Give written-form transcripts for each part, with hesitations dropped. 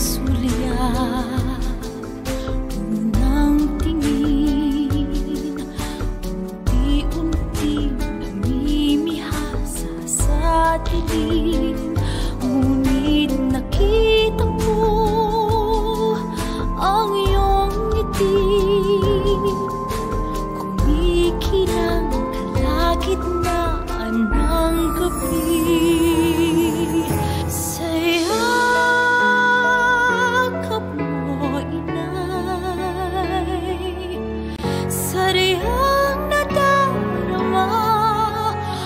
Sulyap, unang tingin, unti-unti namimihasa sa dilim. Ngunit nakita ko ang iyong ngiti, kumikinang kalagitnaan ng gabi. Sa yakap mo, inay, sadyang nadarama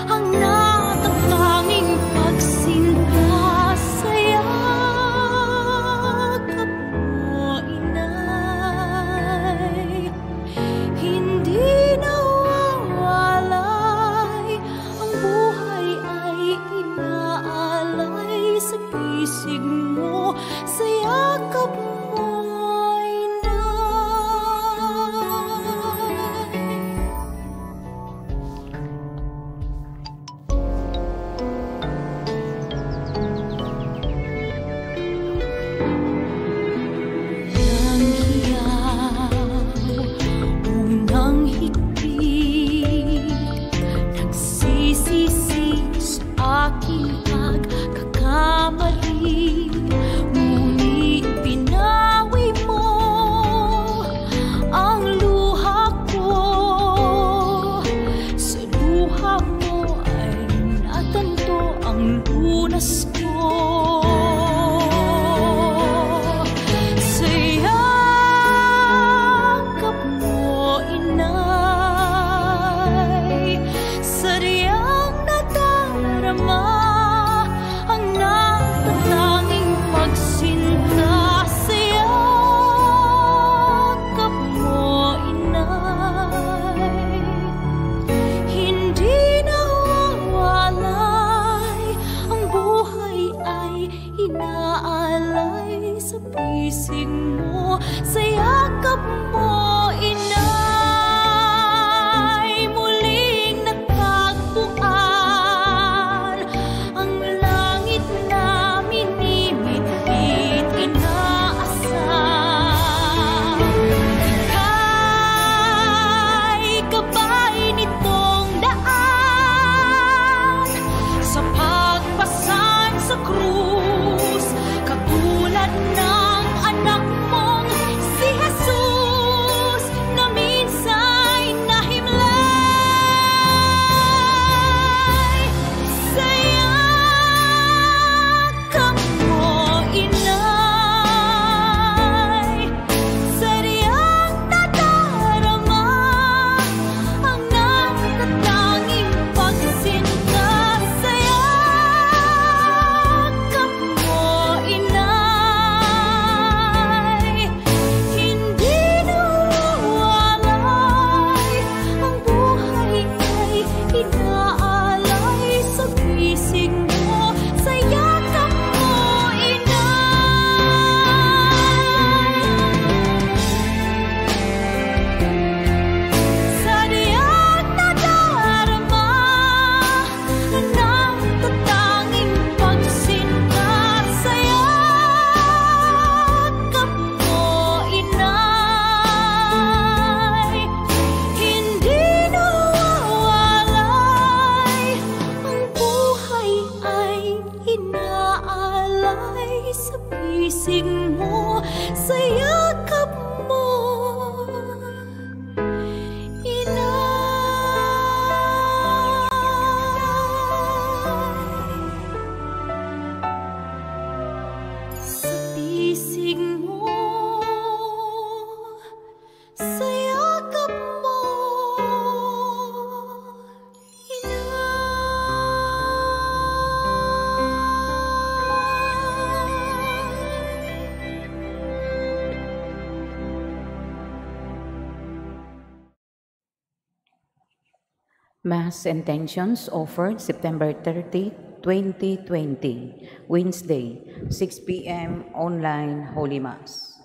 ang natatanging pagsinta. Sa yakap mo, inay, hindi nawawalay ang buhay ay inaalay sa bisig mo, sa yakap mo, inay. Unang hiyaw, unang higpit, nagsisisi sa aking pagkakamali. Ngunit pinawi mo ang luha ko. Sa luha mo ay natanto ang lunas ko. Sa yakap mo, inay, sadyang nadarama ang natatanging pagsinta. Sa yakap mo, inay, hindi nawawalay ang buhay ay inaalay sa bisig mo, sa yakap mo, inay. Muling natagpuan ang langit na minimitit, inaasam. Ika'y gabay nitong daan sa pagpasan sa krus, katulad ng anak mong si Jesus na minsa'y nahimlay. Sa yakap mo, inay, sadyang nadarama ang natatanging pagsinta. Sa yakap mo, inay, hindi nawawalay ang buhay ay inaalay sa bisig mo, sa yakap mo, inay. Sadyang nadarama ang natatanging pagsinta. Sa yakap mo, inay, hindi nawawalay ang buhay ay inaalay sa bisig mo, sa yakap mo, inay. Sa bisig mo, sa yakap mo, inay. Mass intentions offered September 30, 2020, Wednesday, 6 p.m. online Holy Mass.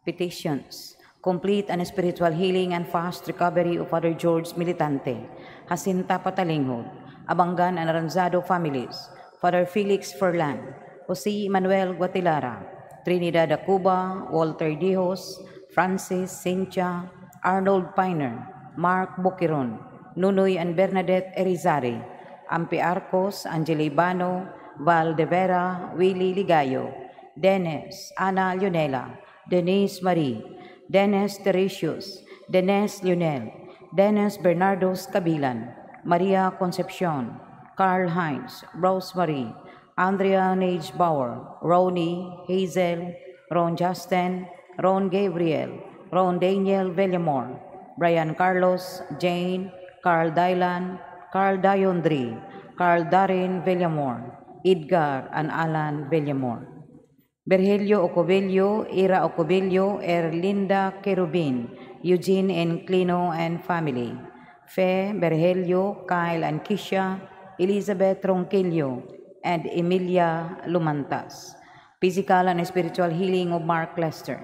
Petitions. Complete and spiritual healing and fast recovery of Father George Militante, Jacinta Patalinghod, Abangan and Aranzado families, Father Felix Ferlan, Jose Manuel Guatilara, Trinidad Acuba, Walter Dijos, Francis, Cynthia, Arnold Piner, Mark Bukiron, Nunoy and Bernadette Erizari, Ampi Arcos, Angeli Bano, Val de Vera, Willie Ligayo, Dennis, Ana Leonela, Denise Marie, Dennis Teresius, Dennis Lionel, Dennis Bernardo Cabilan, Maria Concepcion, Carl Heinz, Rosemary, Andrea Bauer, Ronnie, Hazel, Ron Justin, Ron Gabriel, Ron Daniel Villamor, Brian Carlos, Jane, Carl Dylan, Carl Dayondri, Carl Darin Villamor, Edgar and Alan Villamor. Virgilio Ocobillo, Ira Ocobillo, Erlinda Kerubin, Eugene Enclino and family, Fe, Virgilio, Kyle and Kisha, Elizabeth Ronquillo, and Emilia Lumantas. Physical and spiritual healing of Mark Lester.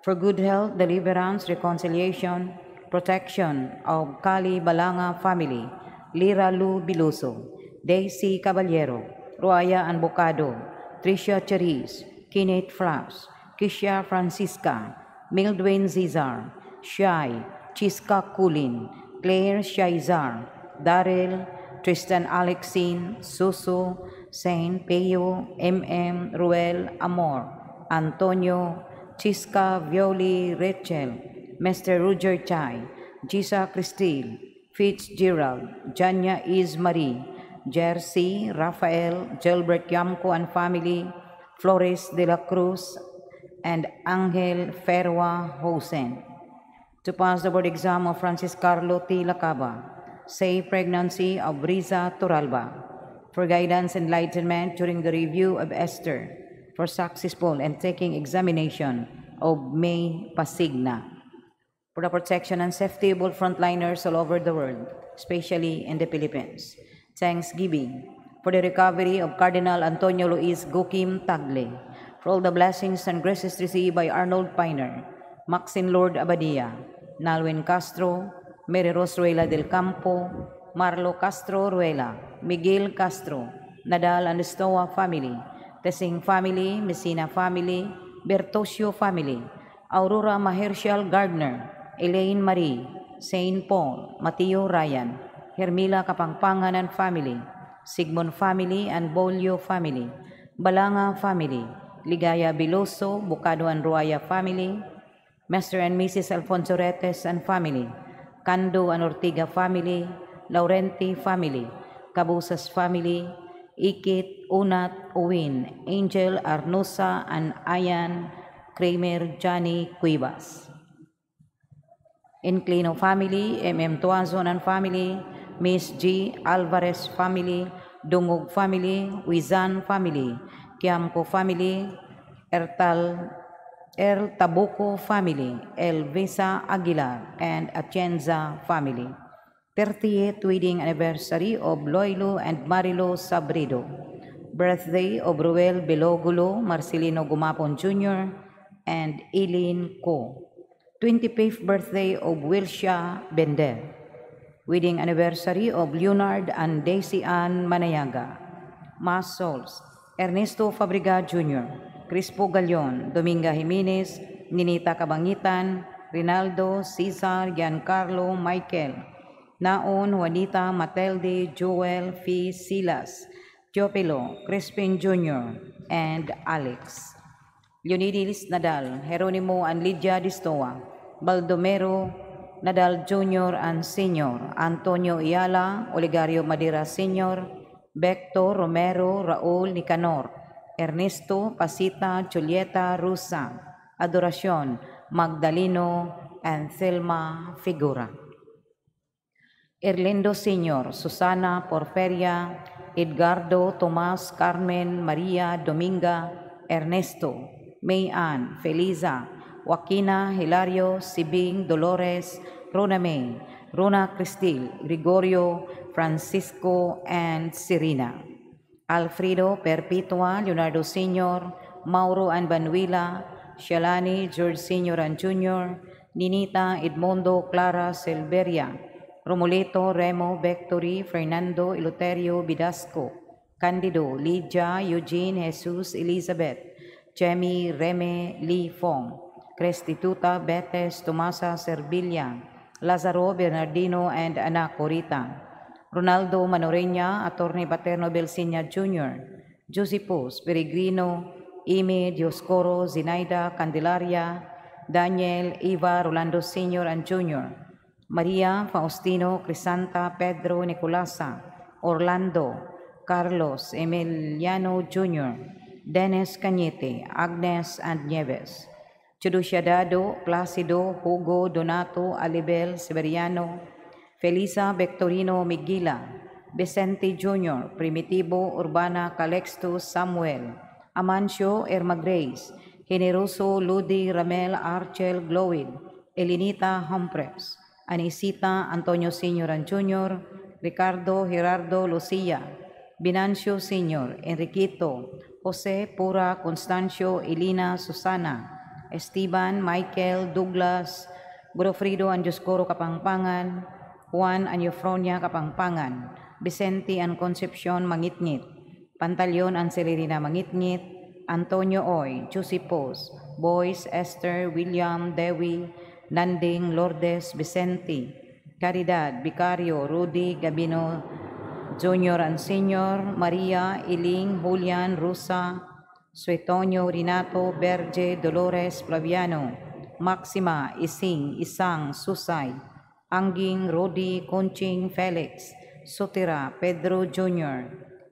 For good health, deliverance, reconciliation, protection of Kali Balanga family, Lira Lu Biluso, Daisy Caballero, Ruaya and Bocado, Tricia Cherise, Kenneth Frost, Kisha Francisca, Mildwin Zizar, Shai, Chiska Kulin, Claire Shaizar, Daryl, Tristan Alexin, Susu, Saint Peo, MM, Ruel Amor, Antonio, Chiska Violi Rachel, Mr. Roger Chai, Gisa Cristil, Fitzgerald, Janya Is Marie, Jersey, Rafael, Gilbert Yamco and family, Flores de la Cruz, and Angel Ferwa Hosen. To pass the board exam of Francis Carlo T. Lacaba, safe pregnancy of Riza Toralba, for guidance and enlightenment during the review of Esther, for successful and taking examination of May Pasigna, for the protection and safety of all frontliners all over the world, especially in the Philippines. Thanksgiving for the recovery of Cardinal Antonio Luis Gokim Tagle, for all the blessings and graces received by Arnold Piner, Maxine Lord Abadia, Nalwin Castro, Mary Rose Ruela del Campo, Marlo Castro Ruela, Miguel Castro, Nadal and Stoa family, Tessing family, Messina family, Bertosio family, Aurora Mahershal Gardner, Elaine Marie, Saint Paul, Mateo Ryan, Hermila Kapangpangan and family, Sigmund family and Bolio family, Balanga family, Ligaya Biloso, Bukado and Ruaya family, Mr. and Mrs. Alfonso Retes and family, Cando and Ortiga family, Laurenti family, Cabusas family, Ikit, Unat, Uwin, Angel Arnosa and Ayan, Kramer, Johnny Cuevas. Inclino family, MM Tuazon and family, Miss G. Alvarez family, Dungog family, Wizan family, Kiamco family, Ertal El Tabuco family, Elvisa Aguilar, and Atienza family. 30th wedding anniversary of Loilo and Marilo Sabrido. Birthday of Ruel Belogulo, Marcelino Gumapon Jr., and Eileen Co. 25th birthday of Wilsha Bender. Wedding anniversary of Leonard and Daisy Ann Manayaga. Mass Souls, Ernesto Fabriga Jr., Crispo Galion, Dominga Jimenez, Ninita Kabangitan, Rinaldo, Cesar, Giancarlo, Michael, Naon, Juanita, Matelde, Joel, Fee, Silas, Teopilo, Crispin Jr., and Alex. Leonidas Nadal, Geronimo and Lydia Distoa, Baldomero Nadal Jr. and Sr., Antonio Iala, Oligario Madera Sr., Becto Romero, Raul Nicanor, Ernesto Pasita, Julieta Rusa, Adoracion, Magdaleno, and Thelma Figura. Erlindo Sr., Susana Porferia, Edgardo, Tomas, Carmen, Maria, Dominga, Ernesto, Mayan, Feliza, Joaquina, Hilario, Sibing, Dolores, Rona May, Rona Cristil, Gregorio, Francisco, and Serena. Alfredo Perpetua, Leonardo Sr., Mauro and Manuela, Shalani, George Sr. and Jr., Ninita, Edmundo, Clara, Silveria, Romulito, Remo, Victory, Fernando, Eleuterio, Bidasco, Candido, Lydia, Eugene, Jesus, Elizabeth, Chemi Reme Lee Fong, Crestituta Betes Tomasa Servilla, Lazaro Bernardino and Ana Corita, Ronaldo Manoreña, Attorney Paterno Belsinia Jr., Josepus Peregrino, Ime Dioscoro, Zinaida Candelaria, Daniel Eva Rolando Sr. and Jr., Maria Faustino Crisanta Pedro Nicolasa, Orlando Carlos Emiliano Jr., Dennis Cañete, Agnes and Nieves, Chuducia Dado, Placido, Hugo, Donato, Alibel, Severiano, Felisa Victorino Miguila, Vicente Jr., Primitivo, Urbana, Calexto, Samuel, Amancio, Irma Grace, Generoso, Ludi, Ramel, Archel, Glowid, Elinita Humphrey, Anisita, Antonio Sr. and Jr., Ricardo, Gerardo, Lucia, Binancio Sr., Enriquito, Jose, Pura, Constancio, Elina, Susana, Esteban, Michael, Douglas, Godofredo and Dioscoro Kapangpangan, Juan and Eufronia Kapangpangan, Vicente and Concepcion Mangitngit, Pantaleon and Celerina Mangitngit, Antonio Oy, Chusipos, Boys, Esther, William, Dewi, Nanding, Lourdes, Vicente, Caridad, Vicario, Rudy, Gabino, Junior and Senior, Maria, Iling, Julian, Rusa, Suetonio, Renato, Berge, Dolores, Flaviano, Maxima, Ising, Isang, Susay, Angging, Rodi, Conching, Felix, Sotira, Pedro Jr.,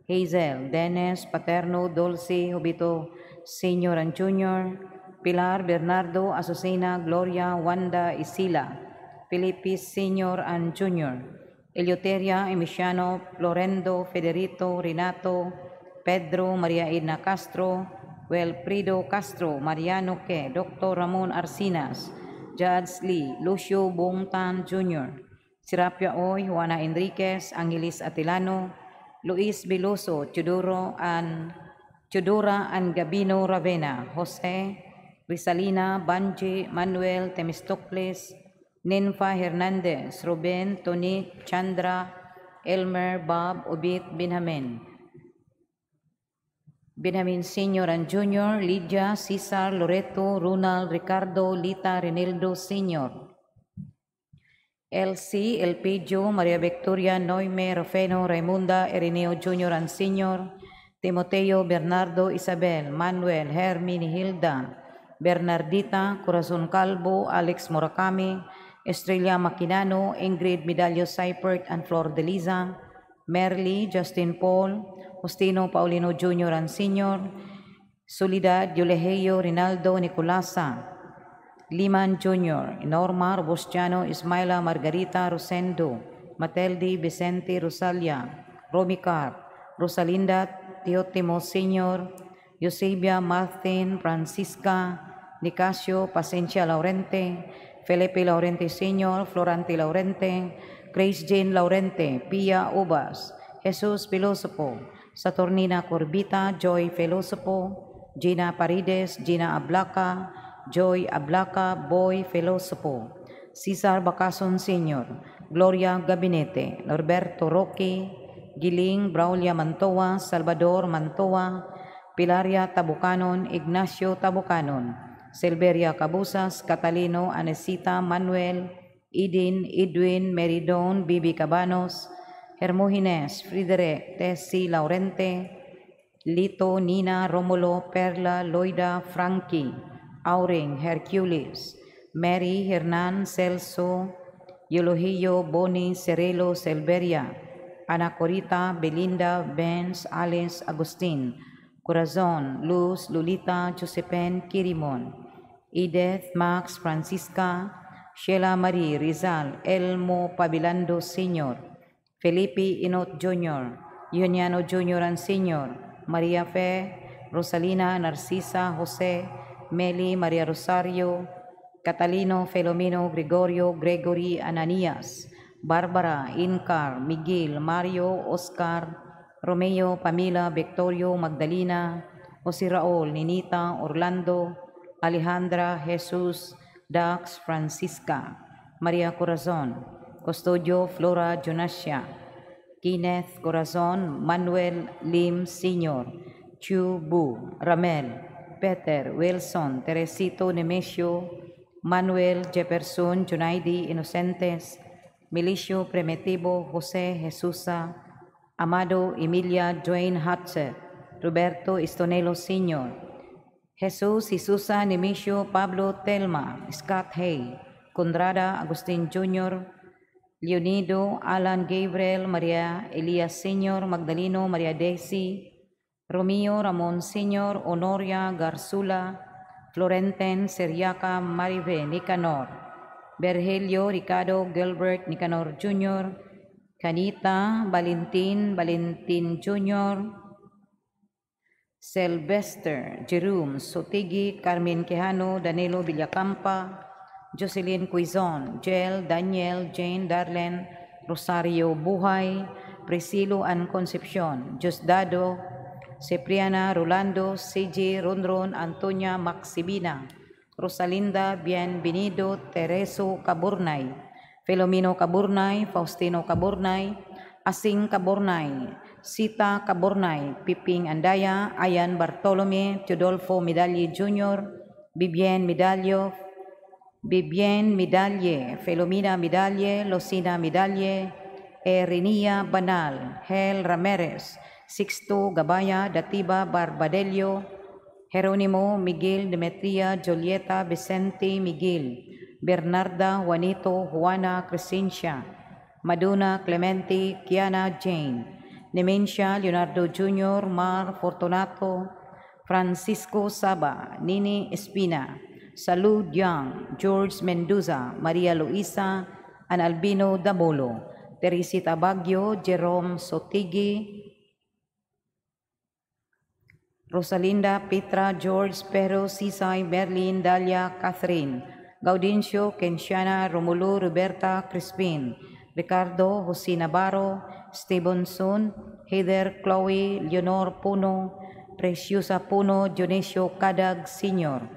Hazel, Dennis, Paterno, Dulce, Jubito, Senior and Junior, Pilar, Bernardo, Azucena, Gloria, Wanda, Isila, Felipe Senior and Junior, Eleuteria, Emiciano, Florendo, Federico, Renato, Pedro, Maria Edna Castro, Wilfredo Castro, Mariano Ke, Dr. Ramon Arcinas, Judge Lee, Lucio Bongtan Jr., Serapia Oy, Juana Enriquez, Angelis Atilano, Luis Beloso, Teodoro and Teodora and Gabino Ravena, Jose, Rizalina, Banji, Manuel, Temistocles, Ninfa Hernandez, Ruben, Tony, Chandra, Elmer, Bob, Obit, Benjamin. Benjamin Sr. and Jr., Lydia, Cesar, Loreto, Ronald, Ricardo, Lita, Renildo Sr., LC, Elpidio, Maria Victoria, Noime, Rofeno, Raimunda, Ireneo Jr. and Sr., Timoteo, Bernardo, Isabel, Manuel, Hermine, Hilda, Bernardita, Corazon Calvo, Alex Murakami, Estrella Maquinano, Ingrid Medallo Seipert, and Flor de Liza, Merly, Justin Paul, Justino Paulino Jr. and Sr., Soledad, Yuleheo, Rinaldo, Nicolasa, Liman Jr., Norma, Robustiano, Ismaila, Margarita, Rosendo, Mateldi, Vicente, Rosalia, Romicar, Rosalinda, Teotimo Sr., Eusebia, Martin, Francisca, Nicasio, Pacencia Laurente, Felipe Laurente Sr., Florante Laurente, Grace Jane Laurente, Pia Ubas, Jesus Filosopo, Saturnina Corbita, Joy Filosopo, Gina Paredes, Gina Ablaca, Joy Ablaca, Boy Filosopo, Cesar Bacason Sr., Gloria Gabinete, Norberto Roque, Giling Braulia Mantoa, Salvador Mantoa, Pilaria Tabucanon, Ignacio Tabucanon, Silveria Cabusas, Catalino, Anesita, Manuel, Edin, Edwin, Meridon, Bibi Cabanos, Hermogines, Frederick, Tessie, Laurente, Lito, Nina, Romulo, Perla, Loida, Frankie, Auring, Hercules, Mary, Hernan, Celso, Eulogio, Boni, Cerelo, Silveria, Ana Corita, Belinda, Benz, Alice, Agustin, Corazon, Luz, Lolita, Josephine, Kirimon, Edith, Max, Francisca, Sheila Marie, Rizal, Elmo Pabilando Sr., Felipe Inot Jr., Uniano Jr. and Sr., Maria Fe, Rosalina, Narcisa, Jose, Meli, Maria Rosario, Catalino, Felomino, Gregorio, Gregory, Ananias, Barbara, Incar, Miguel, Mario, Oscar, Romeo, Pamela, Victorio, Magdalena, Jose Raul, Ninita, Orlando, Alejandra, Jesus, Dax, Francisca, Maria Corazon, Custodio, Flora, Jonasia, Kenneth Corazon, Manuel Lim Sr., Chu Bu, Ramel, Peter, Wilson, Teresito Nemesio, Manuel, Jefferson, Junaidi, Inocentes, Milicio Primitivo, Jose Jesusa, Amado, Emilia, Dwayne Hatzer, Roberto Estonelo Sr., Jesus, Jesusa, Nemesio, Pablo, Telma, Scott Hay, Conrada, Agustin Jr., Leonido, Alan Gabriel, Maria Elias Sr., Magdaleno, Maria Daisy, Romeo, Ramon Sr., Honoria, Garsula, Florenten, Seriaca, Marive, Nicanor, Berhelio, Ricardo, Gilbert, Nicanor Jr., Canita, Valentin, Valentin Jr., Sylvester, Jerome, Sotigi, Carmen Quijano, Danilo Villacampa, Jocelyn Quizon, Jel, Daniel, Jane, Darlene, Rosario Buhay, Priscilo and Concepcion, Diosdado, Cipriana, Rolando, CJ, Ronron, Antonia, Maximina, Rosalinda, Bienvenido, Tereso Caburnay, Filomeno Caburnay, Faustino Caburnay, Asing Caburnay, Sita Caburnay, Piping Andaya, Ayan Bartolome, Teodolfo Medalli Jr., Bibien Medallo, Bibien Medalye, Felomina Medalye, Lucina Medalye, Erinia Banal, Hel Ramirez, Sixto Gabaya, Datiba Barbadello, Jeronimo, Miguel, Demetria, Julieta, Vicente, Miguel, Bernarda, Juanito, Juana, Crescencia, Madonna, Clemente, Kiana, Jane, Nemencia, Leonardo Jr., Mar, Fortunato, Francisco Saba, Nini Espina, Salud Young, George Mendoza, Maria Luisa, and Albino Dabolo, Teresita Baguio, Jerome Sotigi, Rosalinda, Petra, George, Pero, Sisay, Merlin, Dalia, Catherine, Gaudencio, Kensiana, Romulo, Roberta, Crispin, Ricardo, Jose Navarro, Stevenson, Heather, Chloe, Leonor Puno, Preciosa Puno, Dionisio Cadag Sr.,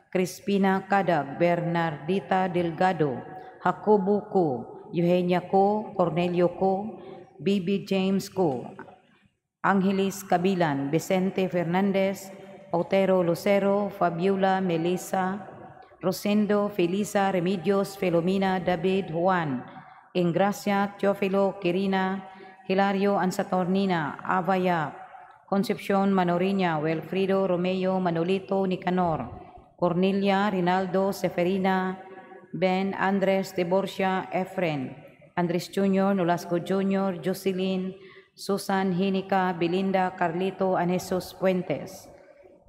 Crispina Cadag, Bernardita Delgado, Jacobo Co, Eugenia Co, Cornelio Co, Bibi James Co, Angeles Cabilan, Vicente Fernandez, Otero Lucero, Fabiola Melissa, Rosendo, Felisa, Remedios, Felomina, David, Juan, Ingracia, Teofilo, Quirina, Hilario Ansatornina, Avaya, Concepcion Manoriña, Wilfrido Romeo, Manolito, Nicanor, Cornelia, Rinaldo, Seferina, Ben, Andres, Tiborcia, Efren, Andres Jr., Nolasco Jr., Jocelyn, Susan, Hinica, Belinda, Carlito, and Jesus Puentes.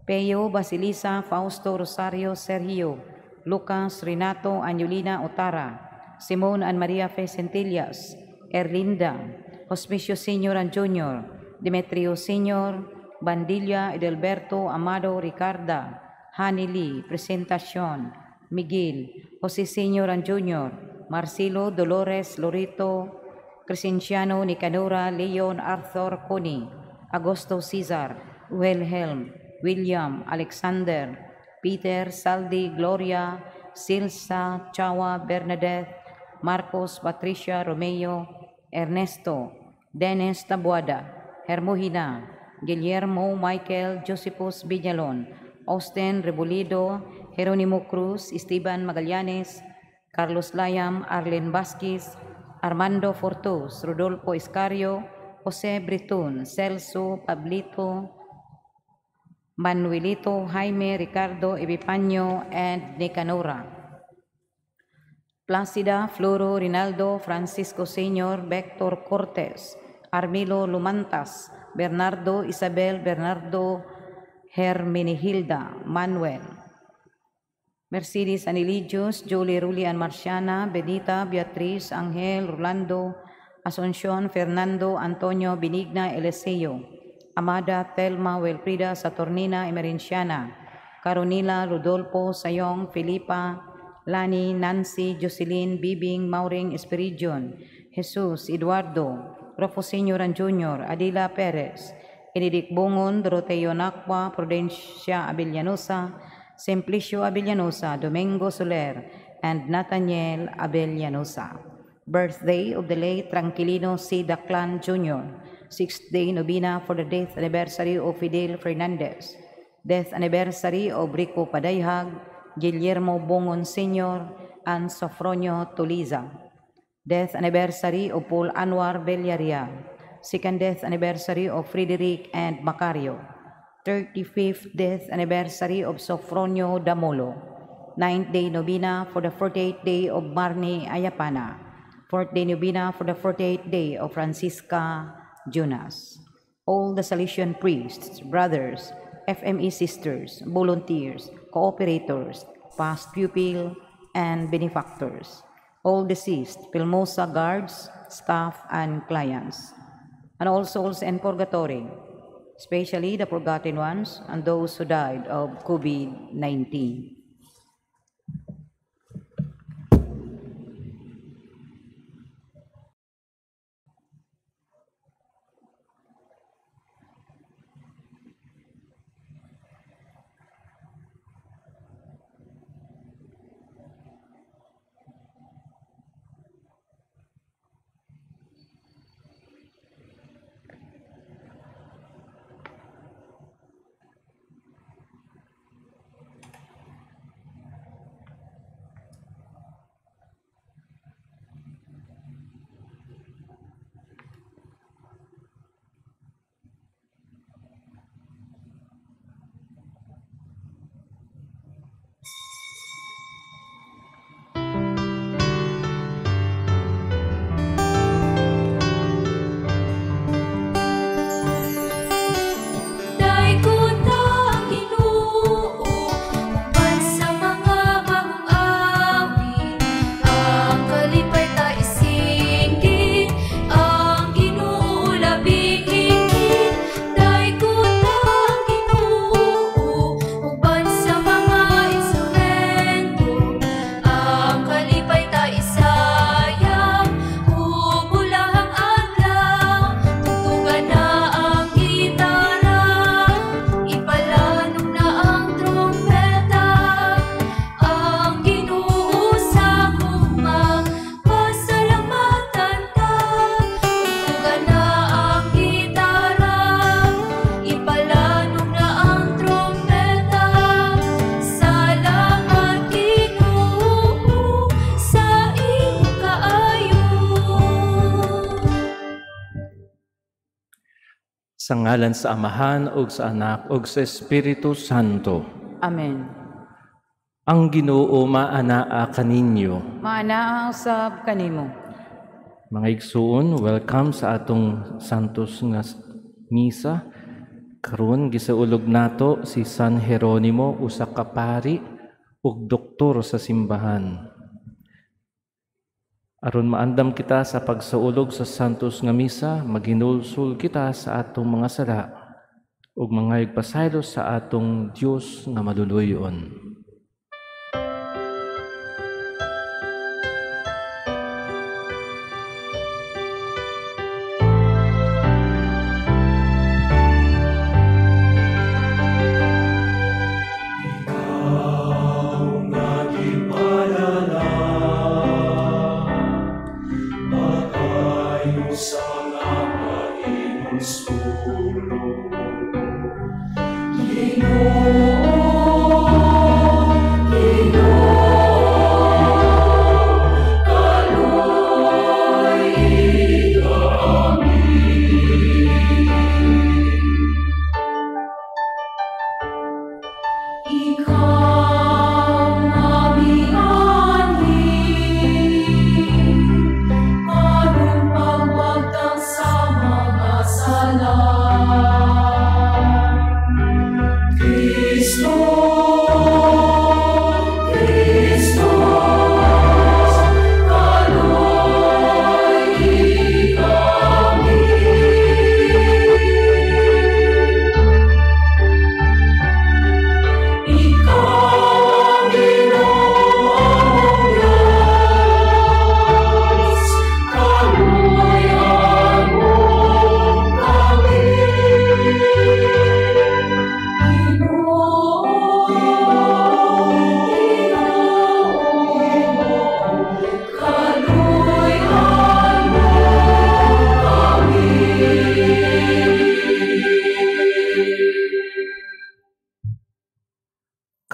Peo, Basilisa, Fausto, Rosario, Sergio, Lucas, Renato, Angelina Otara, Simon and Maria Fe Centillas, Erlinda, Hospicio Sr. and Jr., Demetrio Sr., Bandilla, Edelberto, Amado, Ricarda, Hanili, Presentacion, Miguel, Jose Sr. and Jr., Marcelo, Dolores, Lorito, Crescenciano, Nicanora, Leon, Arthur, Connie, Augusto Cesar, Wilhelm, William, Alexander, Peter, Saldi, Gloria, Silsa, Chawa, Bernadette, Marcos, Patricia, Romeo, Ernesto, Dennis Tabuada, Hermogina, Guillermo, Michael, Josephus Villalon, Austin Rebulido, Jeronimo Cruz, Esteban Magallanes, Carlos Layam, Arlen Vasquez, Armando Fortus, Rodolfo Iscario, Jose Britun, Celso, Pablito, Manuelito, Jaime, Ricardo, Epifanio, and Nicanora. Placida, Floro, Rinaldo, Francisco Sr., Vector Cortes, Armilo Lumantas, Bernardo, Isabel, Bernardo, Hermenegilda, Manuel. Mercedes Anilidios, Julie Rulian Marciana, Benita, Beatriz, Angel, Rolando, Asuncion, Fernando, Antonio, Benigna, Eliseo, Amada, Telma, Wilfrida, Saturnina, Emerenciana, Caronila, Rodolfo, Sayong, Felipa, Lani, Nancy, Jocelyn, Bibing, Mauring, Esperidion, Jesus, Eduardo, Rufo Sr. and Jr., Adila Perez, Benedict Bungon, Doroteo Nakwa, Prudencia Abellanosa, Simplicio Abellanosa, Domingo Soler, and Nathaniel Abellanosa. Birthday of the late Tranquilino C. Daclan Jr., sixth day novena for the death anniversary of Fidel Fernandez. Death anniversary of Rico Padayhag, Guillermo Bongon Sr., and Sofronio Tuliza. Death anniversary of Paul Anwar Villarreal. Second death anniversary of Frederick and Macario. 35th death anniversary of Sofronio Damolo. 9th day novena for the 48th day of Marni Ayapana. 4th day novena for the 48th day of Francisca Jonas. All the Salesian priests, brothers, FME sisters, volunteers, cooperators, past pupil, and benefactors. All deceased, Filmosa guards, staff, and clients. And all souls in purgatory, especially the forgotten ones and those who died of COVID-19. Sa ngalan sa Amahan ug sa Anak ug sa Espiritu Santo. Amen. Ang Ginoo maanaa kaninyo. Maanaa usab kanimo. Mga igsuon, welcome sa atong Santos nga Misa. Karon gisaulog nato si San Jeronimo, usa ka pari ug doktor sa simbahan. Aron maandam kita sa pagsaulog sa Santos nga Misa, maghinulsol kita sa atong mga sala ug mangayog pasaylo sa atong Dios nga maluluyon. Ginoo,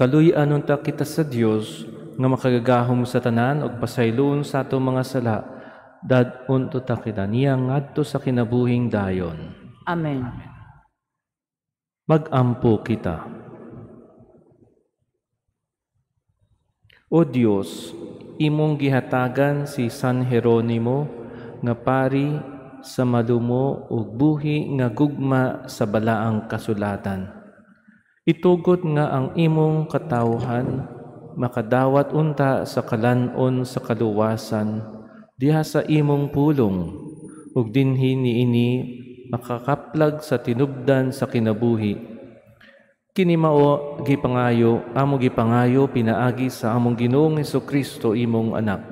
Kaluy-an unta kita sa Dios nga makagagahom sa tanan ug pasayloon sa atong mga sala, dad-on ta kita niya ngadto sa kinabuhing dayon. Amen. Amen. Mag-ampo kita. O Dios, imong gihatagan si San Jeronimo nga pari sa malumo ug buhi nga gugma sa balaang kasulatan. Itugot nga ang imong katawhan makadawat unta sa kalan-on sa kaluwasan diha sa imong pulong, ug dinhi niini makakaplag sa tinubdan sa kinabuhi. Kini mao gipangayo, amo gipangayo pinaagi sa among Ginoong Hesukristo imong anak,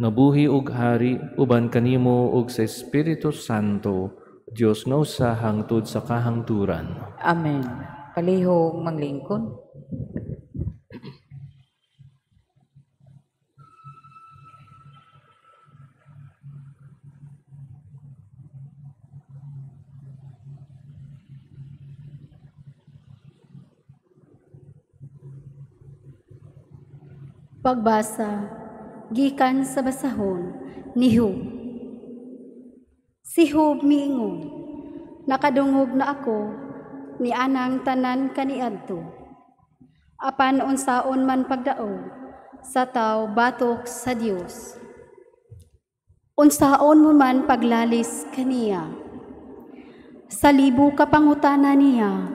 nga buhi ug hari uban kanimo ug sa Espiritu Santo, Dios nga usa hangtod sa kahangturan. Amen. Palihog manglingkod. Pagbasa gikan sa basahon ni Job. Si Job miingon, nakadungog na ako ni anang tanan kaniadto. Apan unsaon man pagdaog sa tawo batok sa Dios. Unsaon mo man paglalis kaniya. Sa libo ka pangutana niya,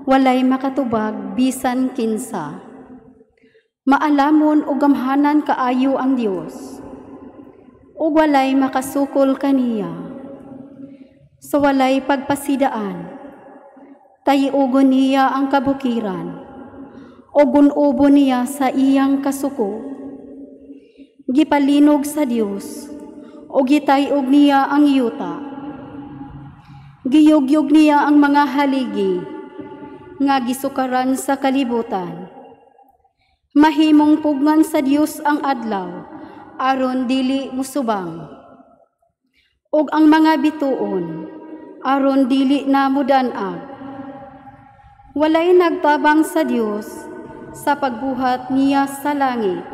walay makatubag bisan kinsa. Maalamon o gamhanan kaayo ang Dios, ug walay makasukol kaniya. Sa walay pagpasidaan, tayiugon niya ang kabukiran, o gunubo niya sa iyang kasuko. Gipalinog sa Dios, o gitayog niya ang yuta. Giyugyog niya ang mga haligi, nga gisukaran sa kalibutan. Mahimong pugngan sa Dios ang adlaw, aron dili musubang. Ug ang mga bituon, aron dili na mudan-ag. Walay nagtabang sa Dios sa pagbuhat niya sa langit,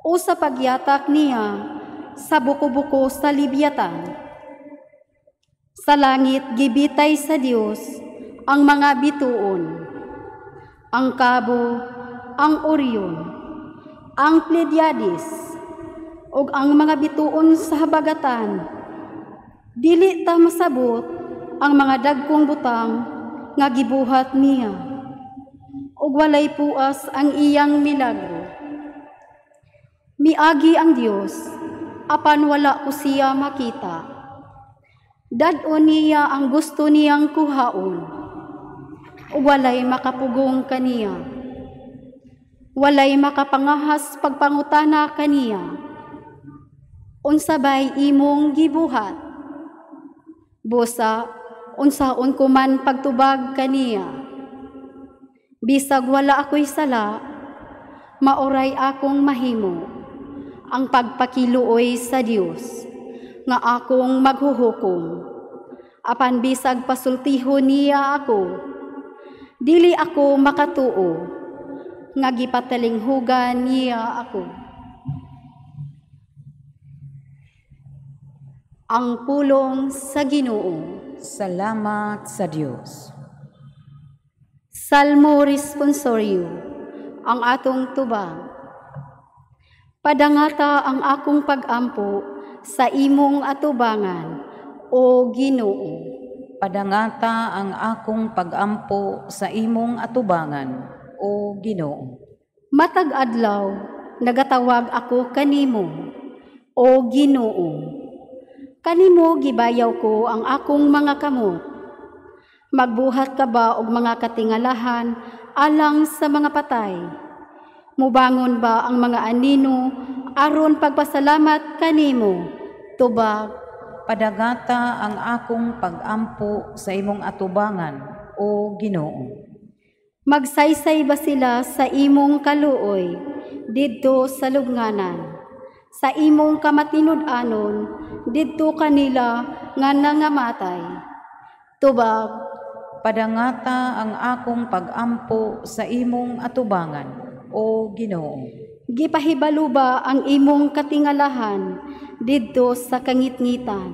o sa pagyatak niya sa buko-buko sa Libyatan. Sa langit gibitay sa Dios ang mga bituon, ang Kabo, ang Orion, ang Pleiades, ug ang mga bituon sa habagatan. Dili ta masabot ang mga dagkong butang nga gibuhat niya, ug walay puas ang iyang milagro. Miagi ang Dios, apan wala ko siya makita. Dad-on niya ang gusto niyang kuhaon, ug walay makapugong kaniya. Walay makapangahas pagpangutana kaniya. Unsa bay imong gibuhat? Busa, unsaon ko man pagtubag kaniya. Bisag wala ako'y sala, maoray akong mahimo ang pagpakiluoy sa Dios nga akong maghuhukom. Apan bisag pasultihon niya ako, dili ako makatuo nga gipatalinghugan niya ako. Ang pulong sa Ginoo. Salamat sa Dios. Salmo Responsorio, ang atong tubang. Padangata ang akong pagampo sa imong atubangan, o Ginoo. Padangata ang akong pagampo sa imong atubangan, o Ginoo. Matag adlaw nagatawag ako kanimo, o Ginoo. Kanimo gibayaw ko ang akong mga kamot. Magbuhat ka ba og mga katingalahan alang sa mga patay? Mubangon ba ang mga anino aron pagpasalamat kanimo? Tubag. Padagata ang akong pagampo sa imong atubangan, o Ginoo. Magsaysay ba sila sa imong kaluoy didto sa lubnganan? Sa imong kamatinud-anon didto kanila nga nangamatay. Tubag. Padangata ang akong pagampo sa imong atubangan, O Ginoo. Gipahibalo ba ang imong katingalahan didto sa kangitngitan,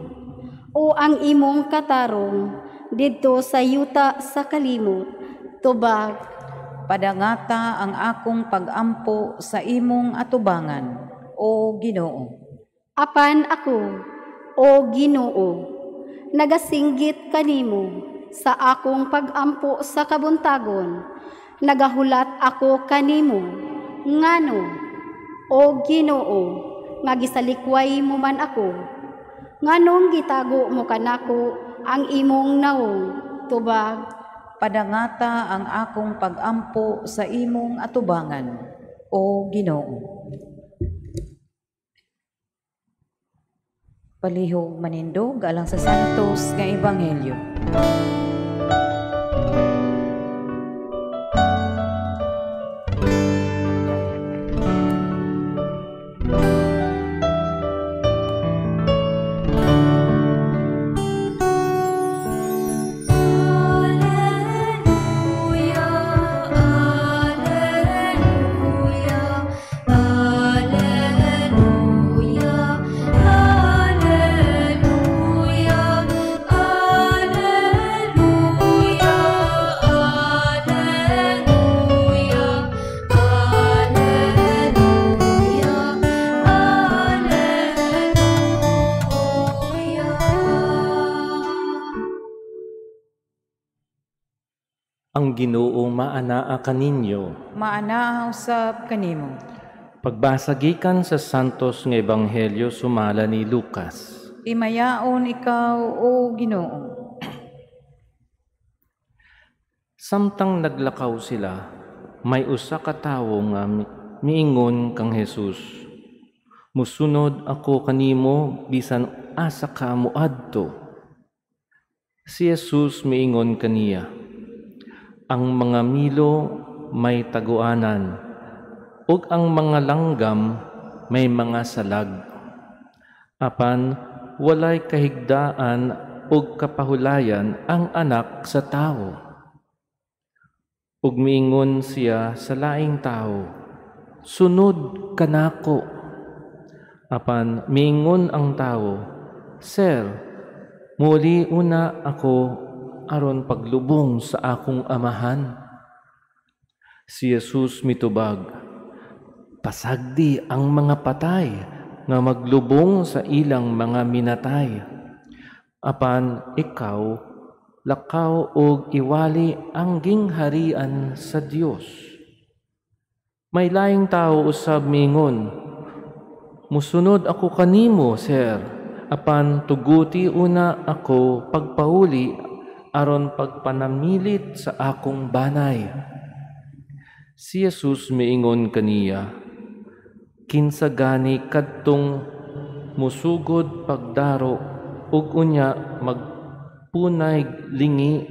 o ang imong katarong didto sa yuta sa kalimot? Tubag. Padangata ang akong pagampo sa imong atubangan, O Ginoo. Apan ako, O Ginoo, nagasinggit kanimo sa akong pagampo sa kabuntagon, nagahulat ako kanimo, ngano, O Ginoo, nga gisalikway mo man ako, nganong gitago mo kanako ang imong naong? Tubag. Padangata ang akong pagampo sa imong atubangan, O Ginoo. Palihog manindog alang sa Santos nga Ebanghelyo. Ang Ginoo maanaa kaninyo. Maanaa usab kanimo. Pagbasa gikan sa Santos nga Ebanghelyo sumala ni Lucas. Imayaon ikaw, O Ginoo. Samtang naglakaw sila, may usa ka tawo nga miingon kang Jesus, "Musunod ako kanimo bisan asa ka moadto." Si Jesus miingon kaniya, "Ang mga milo may taguanan, ug ang mga langgam may mga salag. Apan walay kahigdaan ug kapahulayan ang anak sa tawo." Ug miingon siya sa laing tawo, "Sunod kanako." Apan miingon ang tawo, "Sir, muli una ako aron paglubong sa akong amahan." Si Jesus mitubag, "Pasagdi ang mga patay nga maglubong sa ilang mga minatay. Apan ikaw, lakaw og iwali ang gingharian sa Dios." May laing tao usab miingon, "Musunod ako kanimo, sir, apan tuguti una ako pagpauli aron pagpanamilit sa akong banay." Si Jesus miingon kaniya, "Kinsa gani kadtong musugod pagdaro ug unya magpunay lingi,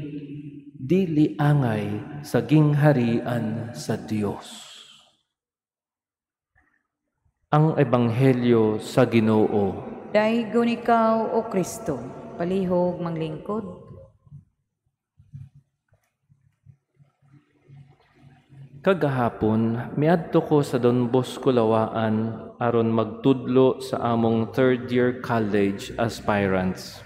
dili angay sa gingharian sa Dios." Ang Ebanghelyo sa Ginoo. Daygon ikaw, O Kristo. Palihog manglingkod. Kagahapon, miadto ko sa Don Bosco Lawaan aron magtudlo sa among third year college aspirants.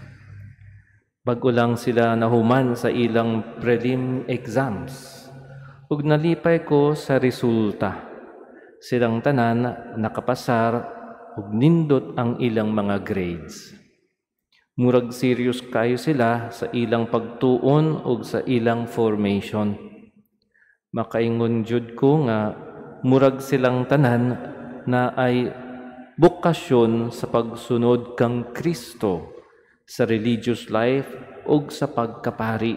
Bag-o lang sila nahuman sa ilang prelim exams. Ug nalipay ko sa resulta. Silang tanan nakapasar ug nindot ang ilang mga grades. Murag serious kayo sila sa ilang pagtuon ug sa ilang formation. Makaingon jud ko nga murag silang tanan na ay bokasyon sa pagsunod kang Kristo sa religious life ug sa pagkapari.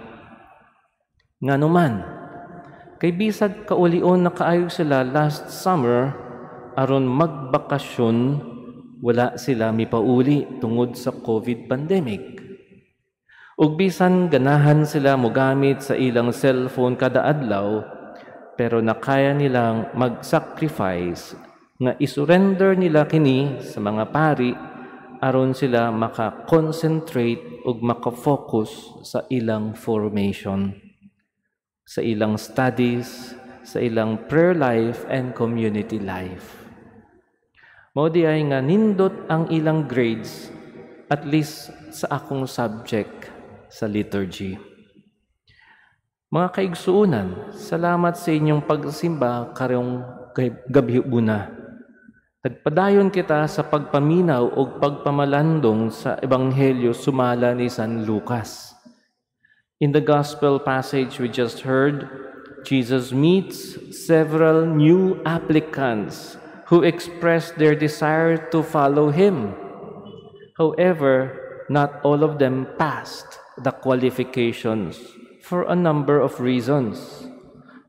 Nganuman, kay bisag kaulion na kaayo sila last summer aron magbakasyon, wala sila mipauli tungod sa COVID pandemic. Ug bisan ganahan sila mogamit sa ilang cellphone kada adlaw, pero nakaya nilang mag-sacrifice nga isurrender nila kini sa mga pari aron sila maka-concentrate ug maka-focus sa ilang formation. Sa ilang studies, sa ilang prayer life and community life. Mao diay nga nindot ang ilang grades, at least sa akong subject sa liturgy. Mga kaigsuunan, salamat sa inyong pagsimba karong gabi una. Nagpadayon kita sa pagpaminaw o pagpamalandong sa Ebanghelyo sumala ni San Lucas. In the gospel passage we just heard, Jesus meets several new applicants who expressed their desire to follow him. However, not all of them passed the qualifications for a number of reasons.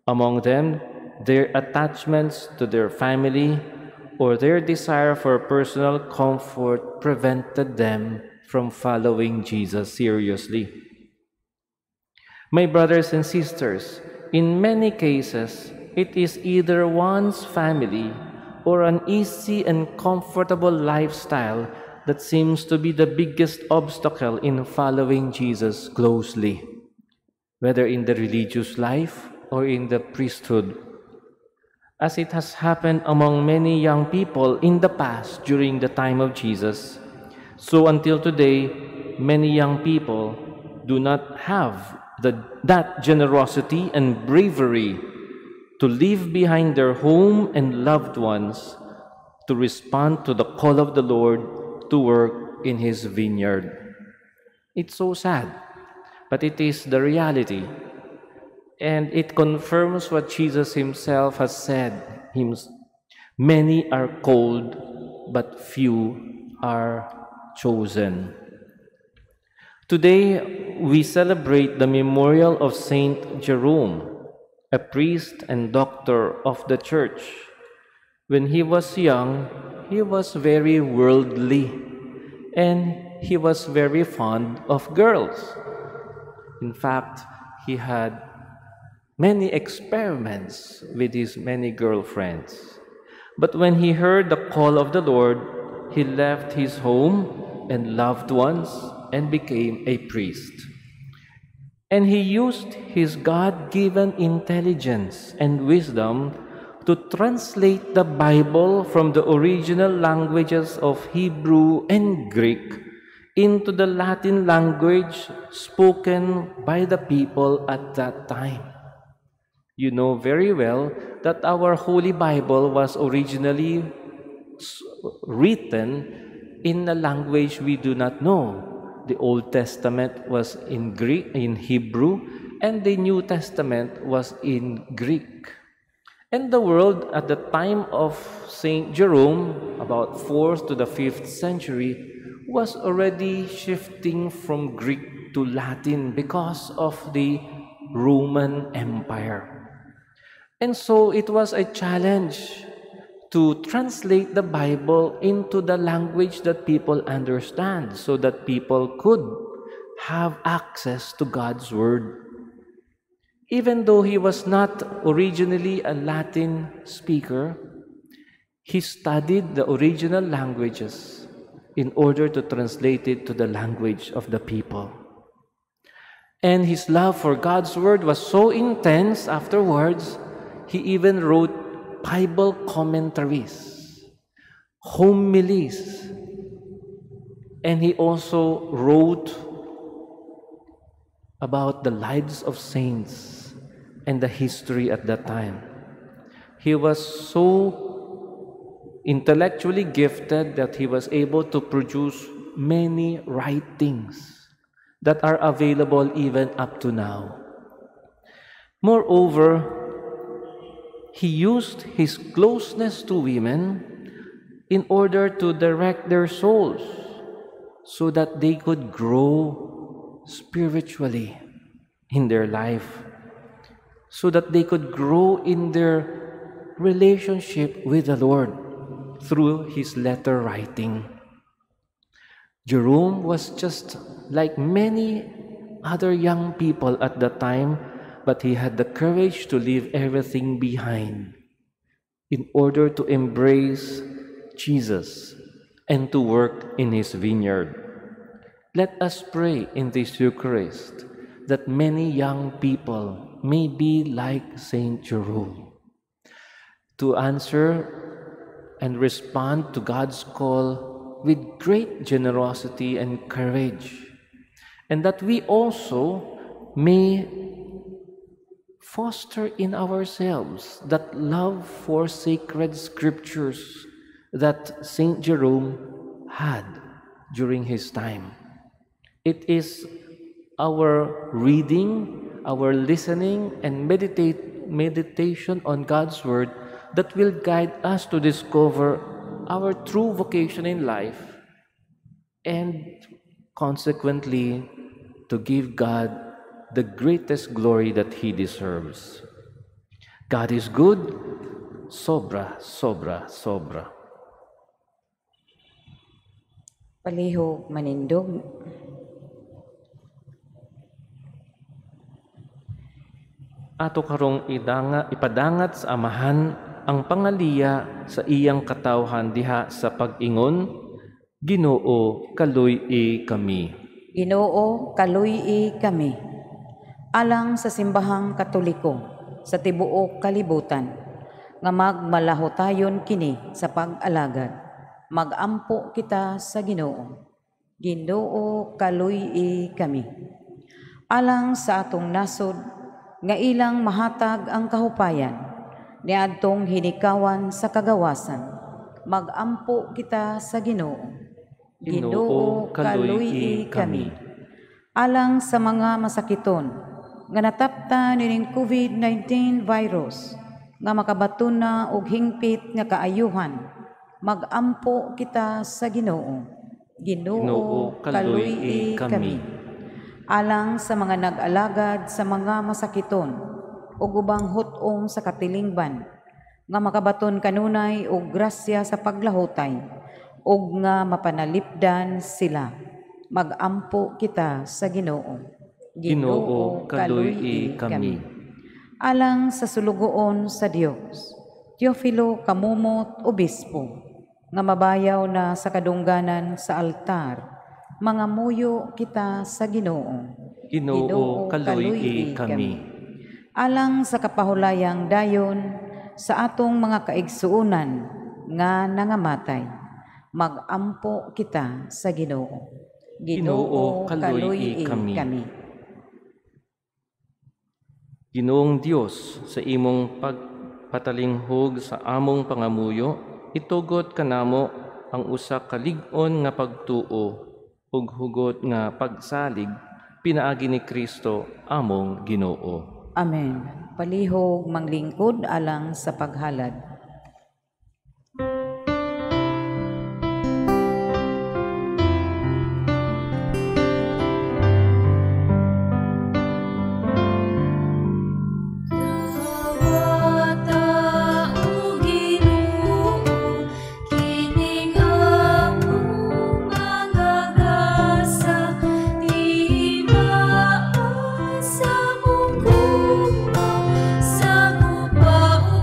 Among them, their attachments to their family or their desire for personal comfort prevented them from following Jesus seriously. My brothers and sisters, in many cases, it is either one's family or an easy and comfortable lifestyle that seems to be the biggest obstacle in following Jesus closely, whether in the religious life or in the priesthood. As it has happened among many young people in the past during the time of Jesus, so until today, many young people do not have that generosity and bravery to leave behind their home and loved ones to respond to the call of the Lord to work in His vineyard. It's so sad, but it is the reality. And it confirms what Jesus himself has said. Many are called, but few are chosen. Today, we celebrate the memorial of Saint Jerome, a priest and doctor of the church. When he was young, he was very worldly and he was very fond of girls. In fact, he had many experiments with his many girlfriends. But when he heard the call of the Lord, he left his home and loved ones and became a priest. And he used his God-given intelligence and wisdom to translate the Bible from the original languages of Hebrew and Greek into the Latin language spoken by the people at that time. You know very well that our Holy Bible was originally written in a language we do not know. The Old Testament was in Greek, in Hebrew, and the New Testament was in Greek. And the world at the time of Saint Jerome, about 4th to the 5th century, was already shifting from Greek to Latin because of the Roman Empire. And so it was a challenge to translate the Bible into the language that people understand so that people could have access to God's Word. Even though he was not originally a Latin speaker, he studied the original languages in order to translate it to the language of the people. And his love for God's Word was so intense afterwards, he even wrote Bible commentaries, homilies, and he also wrote about the lives of saints and the history at that time. He was so intellectually gifted that he was able to produce many writings that are available even up to now. Moreover, he used his closeness to women in order to direct their souls so that they could grow spiritually in their life, so that they could grow in their relationship with the Lord through his letter writing. Jerome was just like many other young people at that time, but he had the courage to leave everything behind in order to embrace Jesus and to work in his vineyard. Let us pray in this Eucharist that many young people may be like Saint Jerome, to answer and respond to God's call with great generosity and courage, and that we also may foster in ourselves that love for sacred scriptures that Saint Jerome had during his time. It is our reading, our listening, and meditation on God's Word that will guide us to discover our true vocation in life and consequently to give God the greatest glory that He deserves. God is good, sobra, sobra, sobra. Palihog manindog. Ato karong ipadangat sa Amahan ang pangaliya sa iyang katawhan diha sa pag-ingon, Ginoo, kaluy-i kami. Ginoo, kaluy-i kami. Alang sa Simbahang Katoliko sa tibuok kalibutan, nga magmalahotayon kini sa pag-alagad, magampo kita sa Ginoo. Ginoo, kaluy-i kami. Alang sa atong nasod, nga ilang mahatag ang kahupayan, niadtong hinikawan sa kagawasan, magampo kita sa Ginoo. Ginoo, kaluy-i kami. Alang sa mga masakiton nga natapta nining COVID-19 virus, nga makabaton na og hingpit nga kaayuhan, magampo kita sa Ginoo. Ginoo, kaluy-i kami. Alang sa mga nag-alagad sa mga masakiton ug ubang hut-ong sa katilingban, nga makabaton kanunay og grasya sa paglahutay ug nga mapanalipdan sila, magampo kita sa Ginoo. Ginoo, kaluy-i kami. Alang sa sulugoon sa Dios, Teofilo Camomot Obispo, nga mabayaw na sa kadungganan sa altar, mangamuyo kita sa Ginoo. Ginoo, kaluy-i kami. Alang sa kapahulayang dayon sa atong mga kaigsuonan nga nangamatay, magampo kita sa Ginoo. Ginoo, kaluy-i kami. Ginoong Dios, sa imong pagpatalinghog sa among pangamuyo, itugot kanamo ang usa ka lig-on nga pagtuo ug hugot nga pagsalig pinaagi ni Kristo among Ginoo. Amen. Palihog manglingkod alang sa paghalad.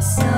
Sa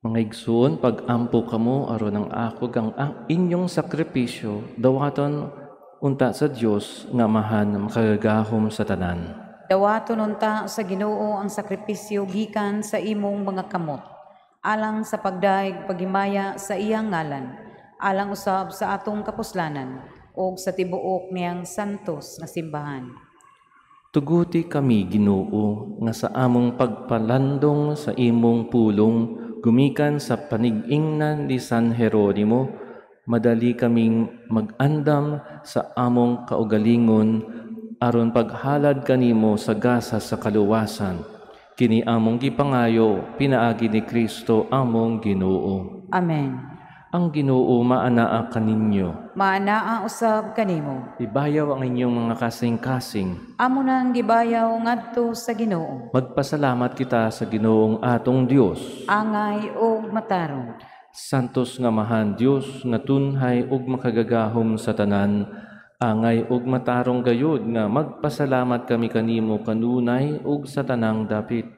Mga igsoon, pag-ampo kamo aron ang akog ang inyong sakripisyo dawaton unta sa Dios nga Amahan makagagahom sa tanan. Dawaton unta sa Ginoo ang sakripisyo gikan sa imong mga kamot, alang sa pagdayeg paghimaya sa iyang ngalan, alang usab sa atong kapuslanan ug sa tibuok niyang santos nga simbahan. Tuguti kami, Ginoo, nga sa among pagpalandong sa imong pulong gumikan sa panig-ingnan ni San Jeronimo, madali kaming mag-andam sa among kaugalingon aron paghalad kanimo sa gasa sa kaluwasan. Kini among gipangayo pinaagi ni Kristo among Ginoo. Amen. Ang Ginoo maanaa kaninyo. Maanaa usab kanimo. Ibayaw ang inyong mga kasing-kasing. Amo nang gibayaw ngadto sa Ginoo. Magpasalamat kita sa Ginoong atong Dios. Angay og matarong. Santos nga Amahan Dios nga tunhay ug makagagahom sa tanan, angay ug matarong gayud nga magpasalamat kami kanimo kanunay ug sa tanang dapit.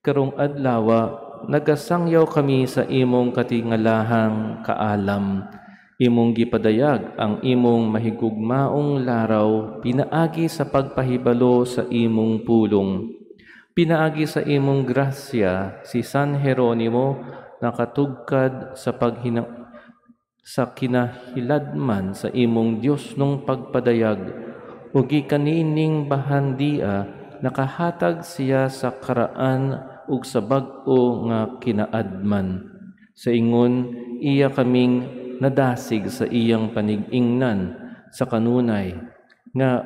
Karong adlawa nagasangyaw kami sa imong katingalahang kaalam. Imong gipadayag ang imong mahigugmaong laraw pinaagi sa pagpahibalo sa imong pulong. Pinaagi sa imong grasya si San Jeronimo nakatugkad sa sa kinahiladman sa imong Dios nung pagpadayag ug gikan niining bahandia nakahatag siya sa karaan ug sa bag-o nga kinaadman. Sa ingon iya kaming nadasig sa iyang panig-ingnan sa kanunay nga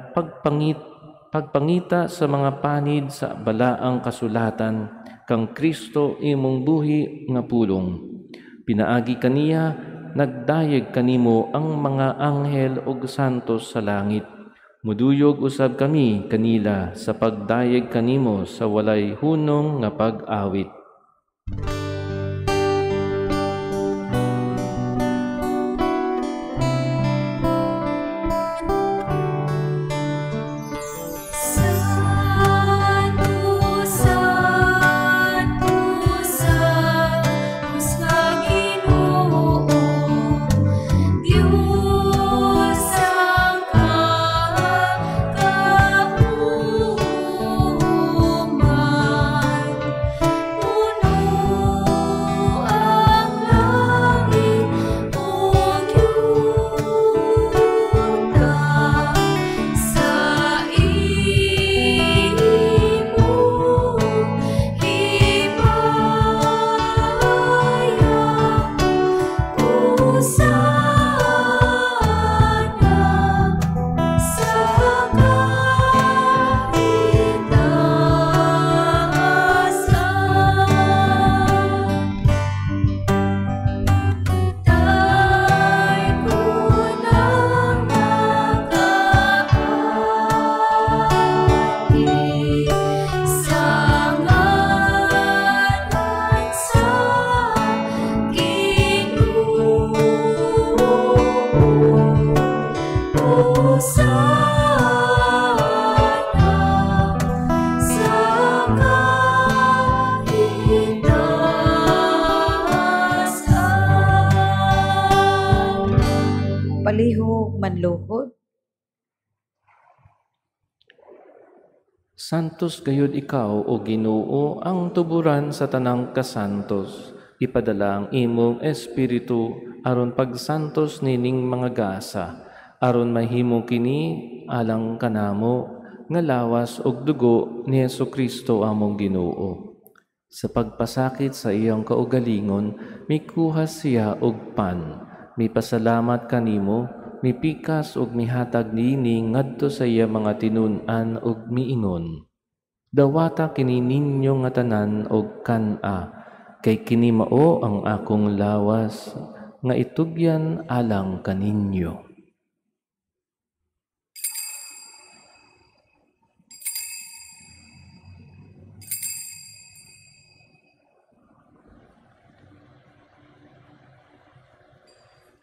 pagpangita sa mga panid sa balaang kasulatan kang Kristo imong buhi nga pulong. Pinaagi kaniya nagdayeg kanimo ang mga anghel ug santos sa langit. Muduyog usab kami kanila sa pagdayeg kanimo sa walay hunong nga pag-awit. Palihog manluhod. Santos gayud ikaw, o Ginoo, ang tuburan sa tanang kasantos. Ipadala ang imong espiritu aron pagsantos nining mga gasa, aron mahimo kini alang kanamo nga lawas ug dugo ni Hesukristo among Ginoo. Sa pagpasakit sa iyang kaugalingon, mikuha siya og pan, mipasalamat kanimo, mipikas ug mihatag niini ngadto sa iya mga tinun-an ug miingon. Dawata kini ninyo nga tanan og kan-a, kay kini mao ang akong lawas nga itugyan alang kaninyo.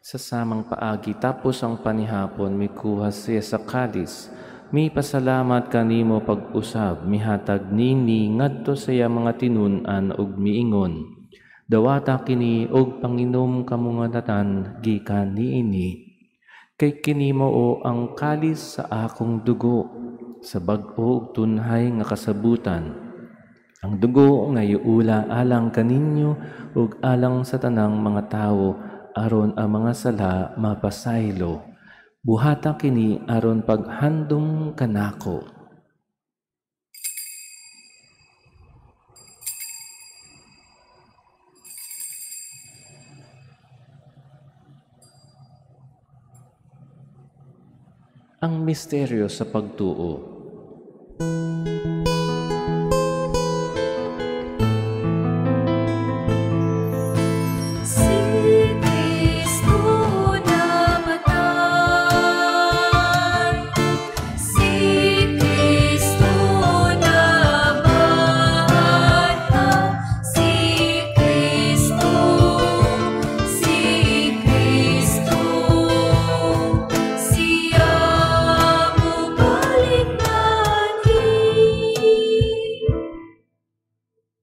Sa samang paagi tapos ang panihapon, mikuha siya sa kalis, mipasalamat kanimo pag-usab, mihatag nini ngadto sa iya mga tinun-an ug miingon. Dawata kini og panginom kamo nga tanan gikan niini. Kay kini mao ang kalis sa akong dugo, sa bag-o ug tunhay nga kasabutan. Ang dugo nga iula alang kaninyo ug alang sa tanang mga tawo aron ang mga sala mapasaylo. Buhata kini aron paghandom kanako. Ang misteryo sa pagtuo. Si Kristo namatay, si Kristo nabanhaw, si Kristo, si Kristo, siya mobalik anhi.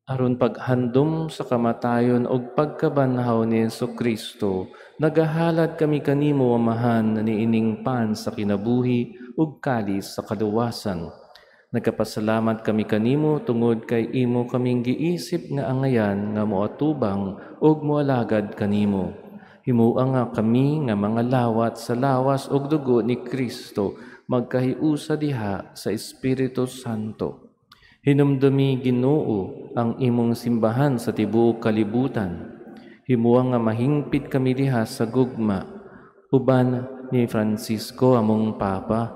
Aron paghandom sa kamatayon og pagkabanhaw ni Hesukristo, nagahalad kami kanimo, Amahan, niining pan sa kinabuhi ug kalis sa kaluwasan. Nagapasalamat kami kanimo tungod kay imo kaming giisip nga angayan nga moatubang ug moalagad kanimo. Himua nga kami nga mga lawat sa lawas ug dugo ni Kristo magkahiusa diha sa Espiritu Santo. Hinumdumi, Ginoo, ang imong simbahan sa tibuok kalibutan. Himua nga mahingpit kami diha sa gugma. Uban ni Francisco among Papa,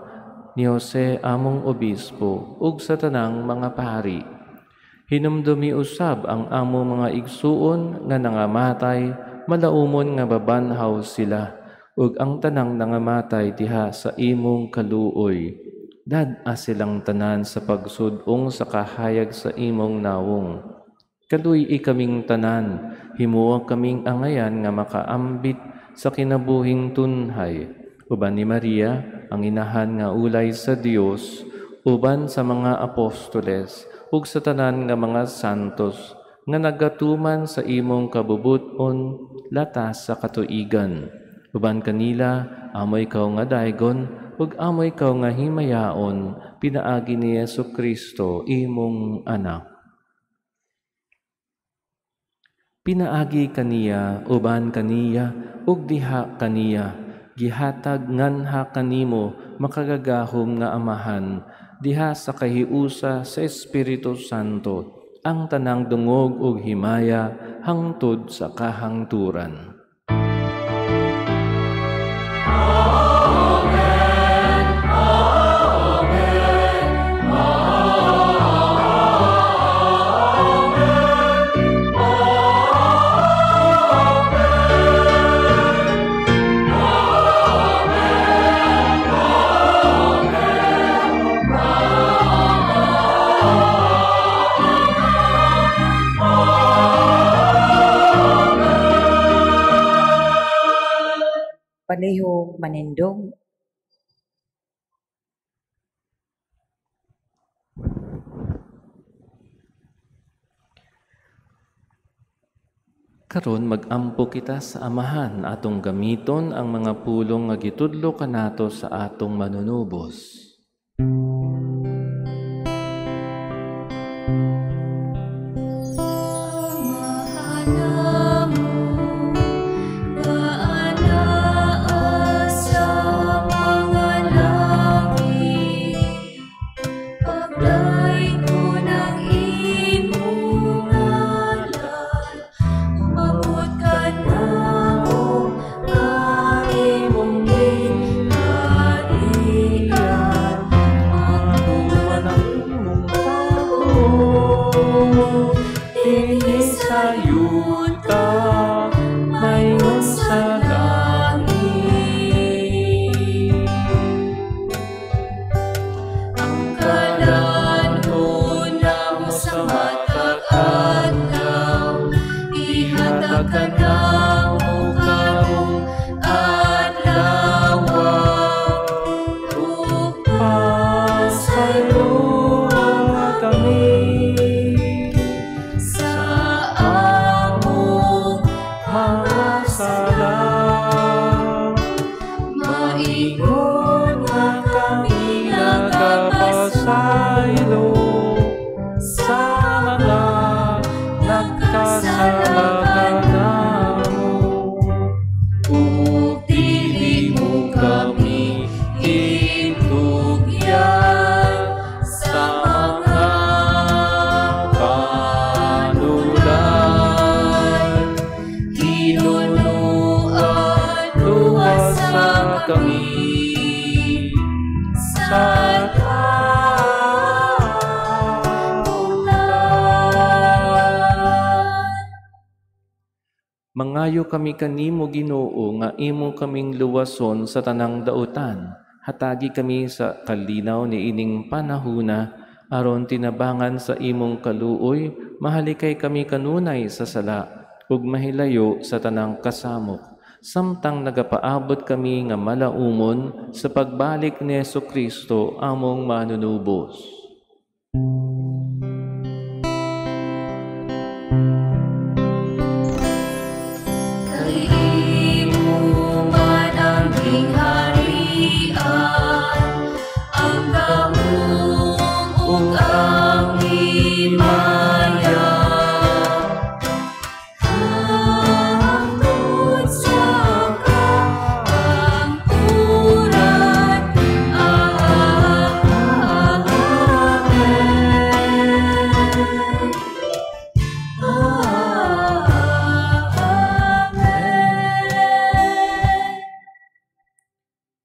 ni Jose among Obispo, ug sa tanang mga pari. Hinumdumi usab ang among mga igsuon nga nangamatay, malaumon nga babanhaw sila, ug ang tanang nangamatay diha sa imong kaluoy. Dad-a silang tanan sa pagsud-ong sa kahayag sa imong nawong. Kaluy-i kaming tanan, himua kaming angayan nga makaambit sa kinabuhing tunhay. Uban ni Maria, ang inahan nga ulay sa Dios, uban sa mga apostoles, ug sa tanan nga mga santos, nga nagatuman sa imong kabubut-on, latas sa katuigan. Uban kanila, amoy ikaw nga daygon, ug amoy ikaw nga himayaon, pinaagi ni Hesukristo, imong anak. Pinaagi kaniya, uban kaniya, ug diha kaniya, gihatag nganha kanimo makagagahom nga Amahan, diha sa kahiusa sa Espiritu Santo, ang tanang dungog ug himaya hangtod sa kahangturan. Palihog manindog. Karon mag-ampo kita sa Amahan atong gamiton ang mga pulong nga gitudlo kanato sa atong manunubos. Imong ginharian. Mangayo kami kanimo, Ginoo, nga imo kaming luwason sa tanang dautan. Hatagi kami sa kalinaw niining panahuna, aron tinabangan sa imong kaluoy, mahalikay kami kanunay sa sala, ug mahilayo sa tanang kasamok. Samtang nagapaabot kami nga malaumon sa pagbalik ni Hesukristo among manunubos.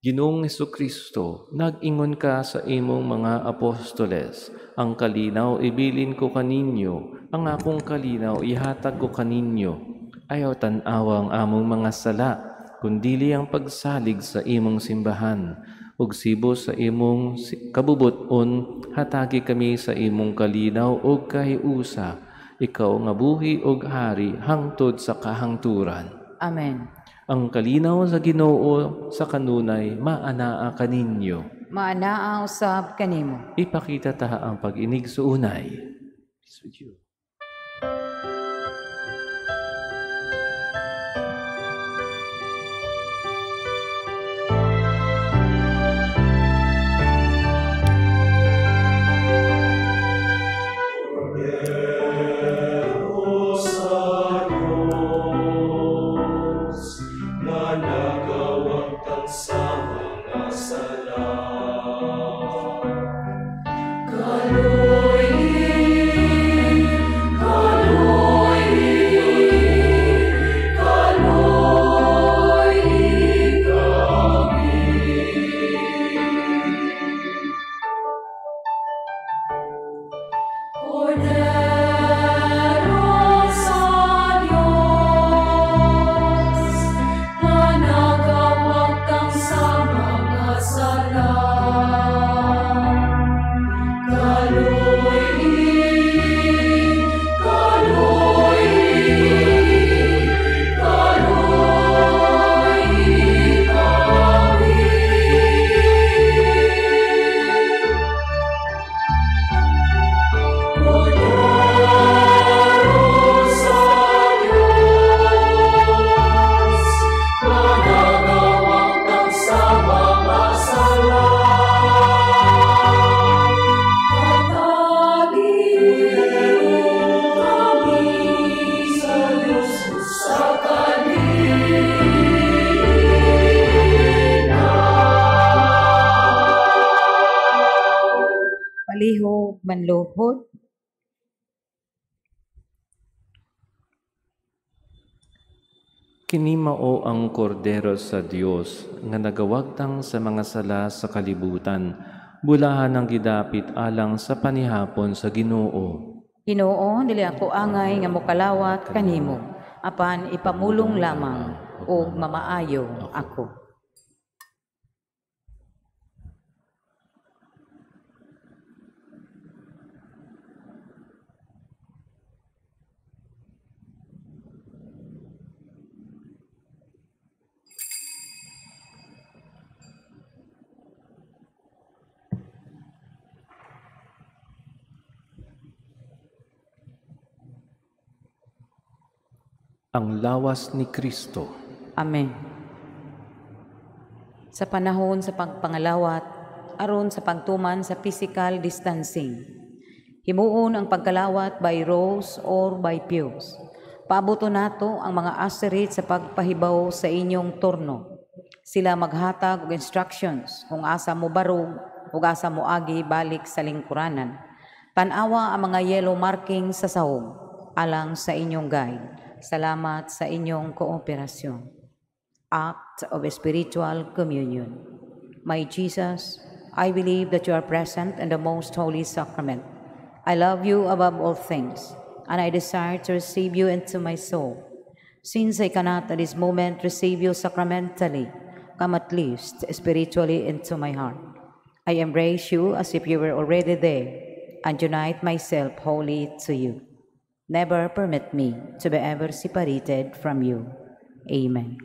Ginoong Hesukristo, nag-ingon ka sa imong mga apostoles, ang kalinaw ibilin ko kaninyo, ang akong kalinaw ihatag ko kaninyo. Ayaw tan-awa ang among mga sala, kundili ang pagsalig sa imong simbahan. Ug sibo sa imong kabubuton, hatagi kami sa imong kalinaw ug kahiusa. Ikaw nga buhi ug hari hangtod sa kahangturan. Amen. Ang kalinaw sa Ginoo sa kanunay maanaa kaninyo. Maanaa usab kanimo. Ipakita ta ang pag-inig suunay. Peace with you. Palihog manluhod. Kini mao ang kordero sa Dios nga nagawagtang sa mga sala sa kalibutan. Bulahan ang gidapit alang sa panihapon sa Ginoo. Ginoo, dili ako angay nga mokalawat kanimo, apan ipamulong lamang ug mamaayo ako. Ang lawas ni Kristo. Amen. Sa panahon sa pagpangalawat, aron sa pagtuman sa physical distancing, himuon ang pagkalawat by rows or by pews. Paabuto nato ang mga usherate sa pagpahibaw sa inyong turno. Sila maghatag og instructions kung asa mo barog ug asa mo agi balik sa lingkuranan. Tan-awa ang mga yellow marking sa sahog alang sa inyong guide. Salamat sa inyong kooperasyon. Act of Spiritual Communion. My Jesus, I believe that you are present in the Most Holy Sacrament. I love you above all things, and I desire to receive you into my soul. Since I cannot at this moment receive you sacramentally, come at least spiritually into my heart. I embrace you as if you were already there, and unite myself wholly to you. Never permit me to be ever separated from you. Amen.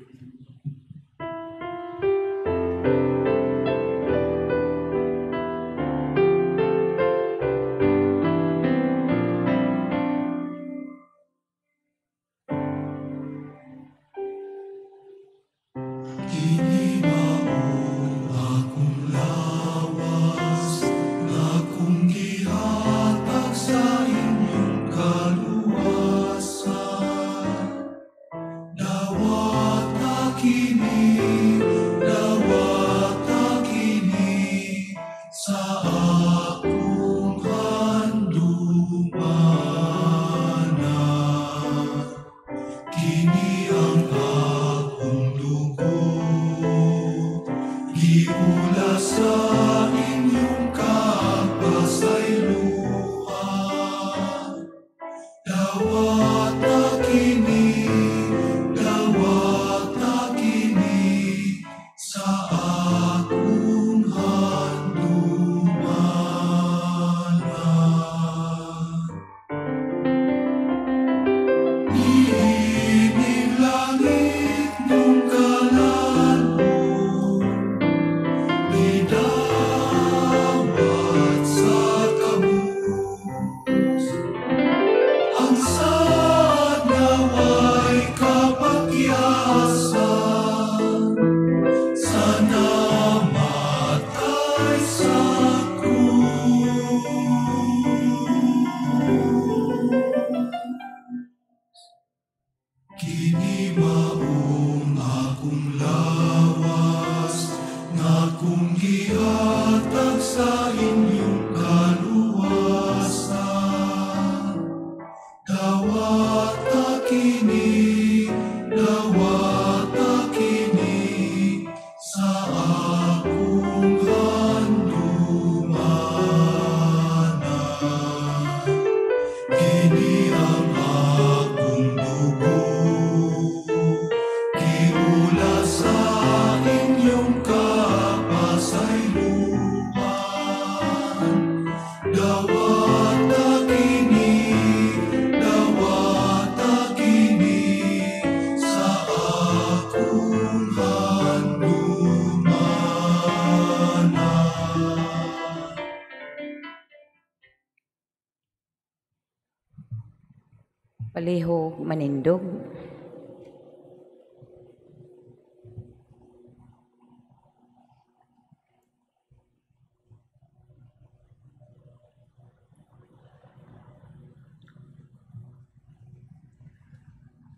Palihog manindog.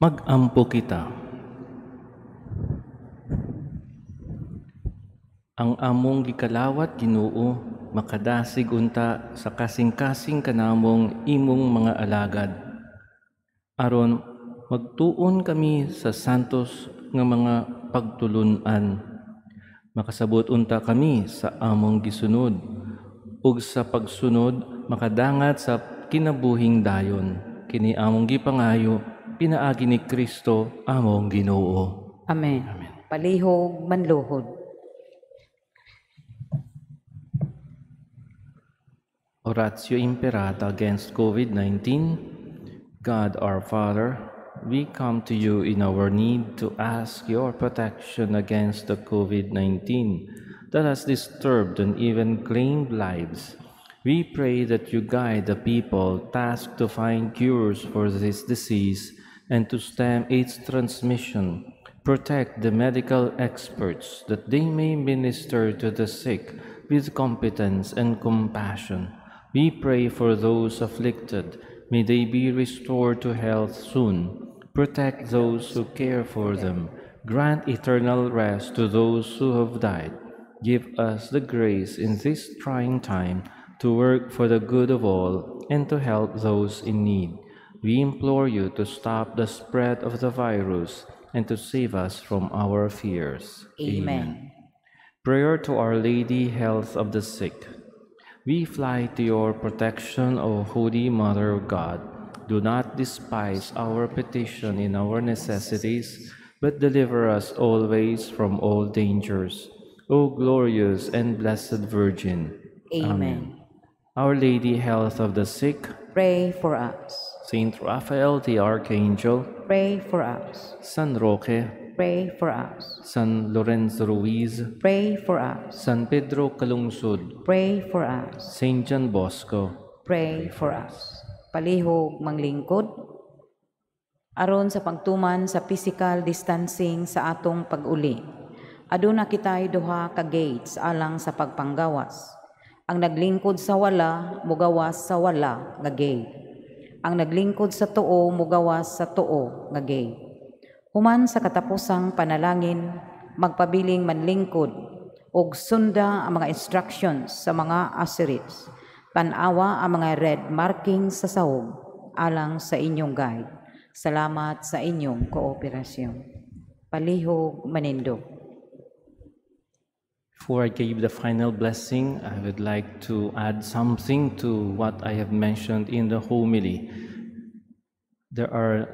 Mag-ampo kita. Ang among gikalawat Ginoo makadasig unta sa kasing-kasing kanamong imong mga alagad. Aron magtuon kami sa santos nga mga pagtulun-an. Makasabot unta kami sa among gisunod ug sa pagsunod makadangat sa kinabuhing dayon. Kini among gipangayo pinaagi ni Kristo among Ginoo. Amen. Amen. Palihog manluhod. Oratio Imperata against COVID-19. God our Father, we come to you in our need to ask your protection against the COVID-19 that has disturbed and even claimed lives. We pray that you guide the people tasked to find cures for this disease and to stem its transmission. Protect the medical experts that they may minister to the sick with competence and compassion. We pray for those afflicted. May they be restored to health soon. Protect those who care for them. Grant eternal rest to those who have died. Give us the grace in this trying time to work for the good of all and to help those in need. We implore you to stop the spread of the virus and to save us from our fears. Amen. Prayer to Our Lady, Health of the Sick. We fly to your protection, O Holy Mother of God. Do not despise our petition in our necessities, but deliver us always from all dangers. O glorious and blessed Virgin. Amen. Our Lady, health of the sick, pray for us. Saint Raphael the Archangel, pray for us. San Roque, pray for us. San Lorenzo Ruiz, pray for us. San Pedro Calungsod, pray for us. Saint John Bosco, pray for us. Palihog manglingkod aron sa pagtuman sa physical distancing sa atong pag-uli. Aduna kitay duha ka gates alang sa pagpanggawas. Ang naglingkod sa wala, mugawas sa wala nga gate. Ang naglingkod sa tuo, mugawas sa tuo nga gate. Human sa katapusang panalangin, magpabiling manlingkod og sunda ang mga instructions sa mga ushers. Tan-awa ang mga red markings sa sahog alang sa inyong guide. Salamat sa inyong kooperasyon. Palihog manindog. Before I give the final blessing, I would like to add something to what I have mentioned in the homily. There are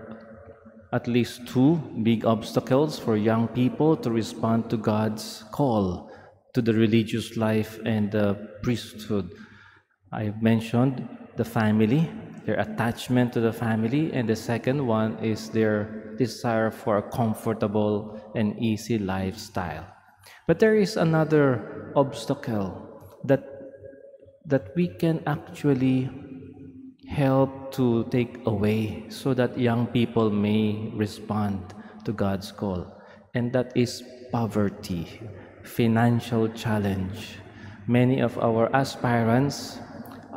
at least two big obstacles for young people to respond to God's call to the religious life and the priesthood. I have mentioned the family, their attachment to the family, and the second one is their desire for a comfortable and easy lifestyle. But there is another obstacle that we can actually help to take away so that young people may respond to God's call, and that is poverty, financial challenge. Many of our aspirants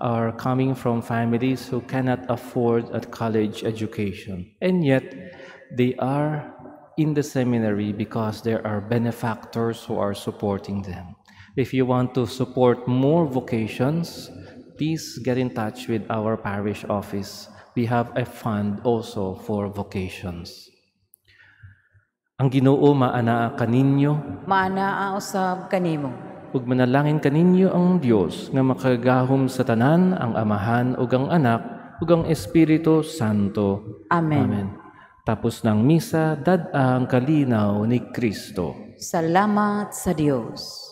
are coming from families who cannot afford a college education, and yet they are in the seminary because there are benefactors who are supporting them. If you want to support more vocations, please get in touch with our parish office. We have a fund also for vocations. Ang Ginoo maanaa kaninyo, maanaa usab kanimo. Ug manalangin kaninyo ang Dios nga makagagahom sa tanan, ang Amahan ug ang Anak ug ang Espiritu Santo. Amen. Amen. Tapos ng misa, dad-a ang kalinaw ni Kristo. Salamat sa Dios.